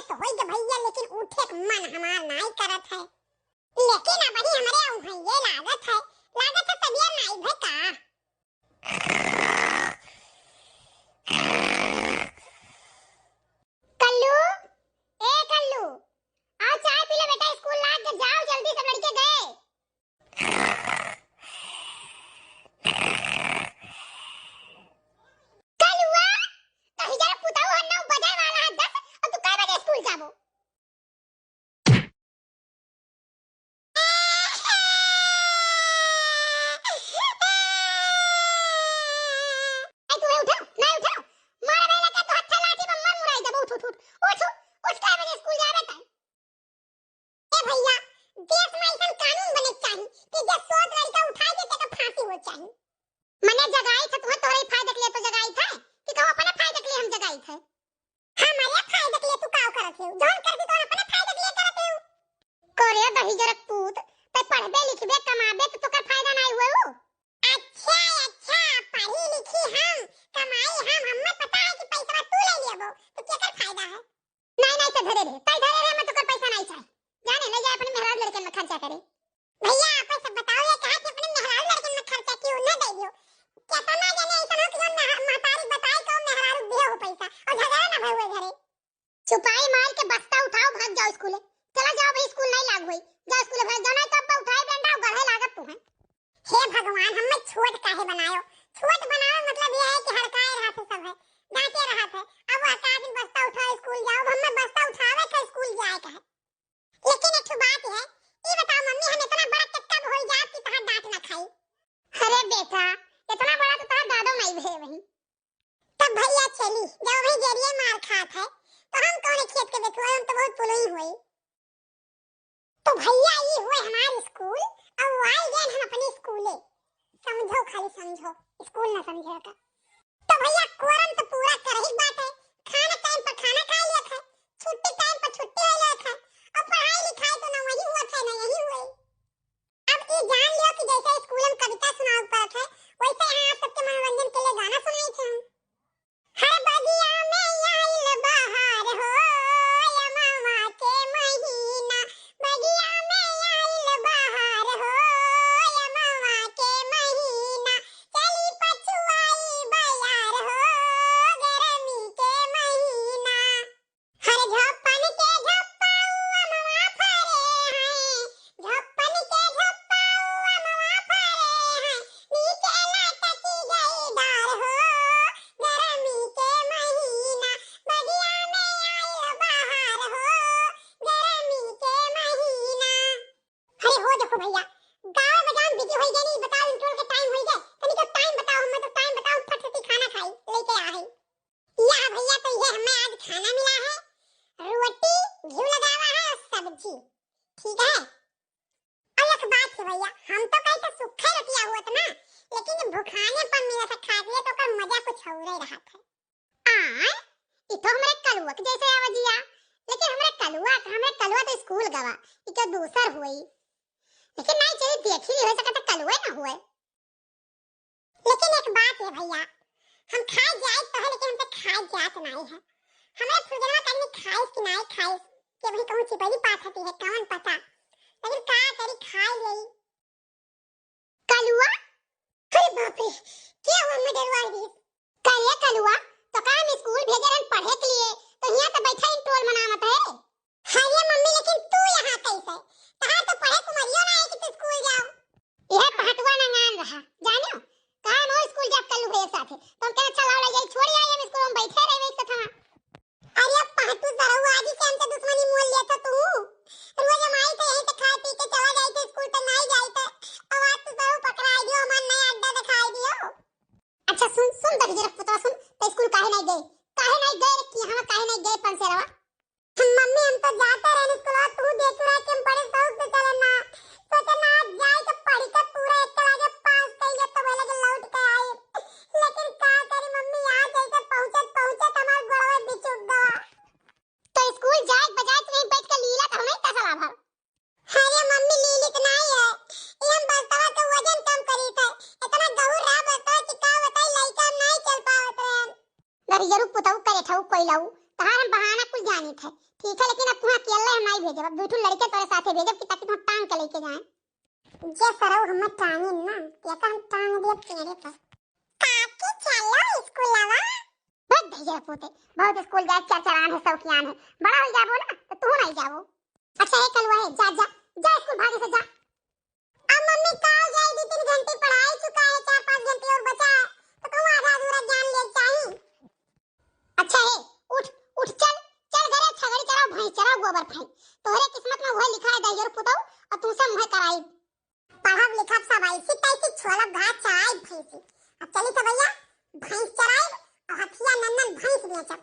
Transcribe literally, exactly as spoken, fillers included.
तो होई गे भइया, लेकिन उठे के मन हमार नाई करत है। लेकिन अबही हमरे उहइये लागत है, लागत है तबियत नाई भे का। कल्लू, ए कल्लू, आओ चाय पी लो बेटा, स्कूल लाग के जाओ जल्दी, सब लड़के गए। कल्लुआ, कहीं जरा पुताऊ है, नौ बजे वाला है, दस, और तू कै बजे स्कूल जाबो? ए, तू उठो, नहीं उठो। मारा नहीं लगा तो हत्था लाठी में मर मुराई देबो, उठ, उठ, उठ। उठ, उठ, कै बजे स्कूल जाबे तै? ए भइया, देश में ऐसन कानून बने के चाही कि जे सोत लड़का उठाई दे, तेके फांसी हो चाही। मने जगाई थे, तुम्हें तोहरे फायदे के लिए तो जगाई थे कि कहूँ अपने फायदे के लिए हम जगाई थे? हमरे फायदे के लिए तू का करत हो? जौन करती तो अपने फायदे के लिए करत हो। करे दहिजरक पूत, ते पढ़बे लिखबे कमाबे तो तोकर फायदा नहीं हुए हो। अच्छा, अच्छा, पढ़ी लिखी हम, कमाई हम, हमें पता है कि पैसा तू ले लेबो, तो केकर फायदा है? नहीं, नहीं, ते धरे रहे, ते धरे रहे, हमें तोकर पैसा नहीं चाही। जाने ले जाए अपने मेहरारू लड़कन में खर्चा करे। भइया, आपन सब बताओ, ये कहा कि अपने मेहरारू लड़कन में खर्चा क्यों न दे दियो? केतना जने ऐसन हो कि जो मह-, महतारी बताए तो मेहरारू दियो हो पैसा और झगड़ा ना भवे घरे। चुपाई मार के बस्ता उठाओ, भाग जाओ स्कूले। चला जाओ भाई, स्कूल नहीं लाग हुई, जाओ स्कूले भाग जाओ, नहीं तो अब उठाए डंडा और गढ़े लागत तू है। हे भगवान, हमें छोट काहे बनायो? छोट बनावे मतलब ये है कि हड़काए रहत है सब है, डांटे रहत है। अब वो का दिन बस्ता उठाओ स्कूल जाओ, अब हमें बस्ता उठावे के स्कूल जाए के है। लेकिन एक ठो बात है, ई बताओ मम्मी, हम इतना बड़ा के कब होई जाब कि तहार डांट ना खाई? अरे बेटा, इतना बड़ा तो तहार दादो नहीं भे वही। तब भइया चली, जब वही गेरिये मार खात है, तो हम कौन खेत के बेथुआ, हम तो बहुत पुलई हुई। तो भइया, ई हुए हमार स्कूल, अब आई गए हम अपने स्कूले। समझो, खाली समझो, स्कूल ना समझे का। तो भइया, quorum तो पूरा करही बात है, खाना टाइम पर खाना खा लिया था, छुट्टी टाइम पर छुट्टी ले लिया था, और पढ़ाई लिखाई तो ना वही हुआ था, ना यही हुए। अब ई जान लियो कि जैसे स्कूल में कविता सुनावे पड़त है, वैसे यहाँ आप सबके मनोरंजन के लिए गाना सुनाई थे हम। हर बगिया में आइल बहार हो, अमवा के महीना। बगिया में आइल बहार हो, अमवा के महीना। चली पछुआई बयार हो, गरमी के महीना। हर झप्पन के झप्पाऊ अमवा फरे हैं, झप्पन के झप्पाऊ अमवा फरे हैं, नीचे लटकी गई डार हो, गरमी के महीना, बगिया में आइल बहार हो, गरमी के महीना। अरे हो देखो भइया, गावे बजावे में busy होई गए, नहीं बताओ, इंटरवल के टाइम होई गए, तनिक टाइम बताओ, हमें तो टाइम बताओ, फट से खाना खाई, लेके आ है। या भइया, तो ये हमें आज खाना मिला है, रोटी, घी लगावा है और सब्जी, ठीक है। और एक बात है भइया, हम तो कहीं तो सूखा रोटिया हुआ था ना, लेकिन ये भुखाने पर मिला था खा लिए तो ओकर मजा कुछ और ही रहा था। आ, ई तो हमरे कलुआ के जैसे आवाजिया, लेकिन हमरे कलुआ, हमरे कलुआ तो स्कूल गवा, ई तो दूसर हुई, लेकिन नहीं चाहिए देखी नहीं हो सकता कलुआ ना हुए। लेकिन एक बात है भइया, हम खाए जाए तो है, लेकिन हमसे खाए जात नाई है। हमरे फुलगनवा के आदमी खाइस कि नाई खाइस, कि अभी कहूँ चिपरी पात हती है, कौन पता। लेकिन का करी, खाए लेई। कलुआ? अरे बाप रे, क्या हुआ, मैं डरवा दी। करे कलुआ, तो का हम स्कूल भेजे रहन पढ़े के लिए, तो यहाँ तो बैठा इंटरवल मनावत है। अरे मम्मी, लेकिन तू यहाँ कैसे? तहार तो पढ़े के उमरियो ना है कि तू स्कूल जाओ। यह पहटुआ नंगान रहा, जानियो? कहा हम स्कूल जाब कल्लू भैया के साथे। तो हम कहे, "अच्छा लाओ, ले जाई, छोड़ आई, हम स्कूल में बैठे रहे वैसे था।" अरे पहटू सरऊ, आज ही से हमसे दुश्मनी मोल लिया था तू। रोज हम आई थे यहीं से खा पी के चला जाई थे स्कूल, तो नहीं जाई थे। अब आज तू सरऊ पकड़ाई दियो, हमार नया अड्डा दिखाई दियो। अच्छा सुन, सुन दहिजरक पुतवा सुन, तो स्कूल काहे नहीं गए? काहे नहीं गए रे, कि यहाँ काहे नहीं गए पंसेरवा? मम्मी, हम तो जाते रहन स्कूलवा, तू देखू रहा कि हम बड़े शौक से चले ना। सोचे ना, आज जाए तो पढ़ के पूरा एक क्लास पास कर ले, तो बोले कि लौट के आई। लेकिन का करी मम्मी, यहाँ जैसे पहुँचत पहुँचत हमार गोड़वा बिचुक गवा। तो स्कूल जाए के बजाय तू यहीं बैठ के लीला तो नहीं तसला भर। अरे मम्मी, लीलित नहीं है, ये हम बस्तवा के वजन कम करी थे। इतना गहुर रहा बस्तवा कि का बताई, लइका हम नहीं चल पावत रहन। दरिजरू पुतऊ करे ठऊ कोइलाऊ, तहार हम बहाना कुल जानित है, ठीक है, लेकिन अब तुहाँ अकेले हम नाहीं भेजब, अब दुइ ठो लड़के तोरे साथे भेजब कि ताकि तुहाँ टांग के लेके जाएँ। जे सरऊ हमें टांगिन ना, तेका हम टांग देब पेड़े पर। काकी चलो स्कूलवा। बहुत धैर्य पूते, बहुत स्कूल जाए चरचरान है, शौकियान है, बड़ा हो जाबो ना तो तू नाहीं जाबो। अच्छा हे कलुआ हे, जा जा जा स्कूल भागे से जा। अब मम्मी का हो जाए, दो तीन घंटे पढ़ाई चुका है, चार पाँच घंटे और बचा है, तो कहूँ आधा अधूरा ज्ञान ले चाही। अच्छा हे, उठ उठ चल, चल घरे, छगड़ी चराओ, भैंस चराओ, गोबर फेंक। तोहरे किस्मत में वह लिखा है दहिजर पुतऊ, और तू से मुँह कराई। पढ़ब लिखब सब ऐसी तैसी, छोलब घास चराई भैंसी। अब चली तो भैया, भैंस चराई और हथिया नन्नन भैंस बेचब।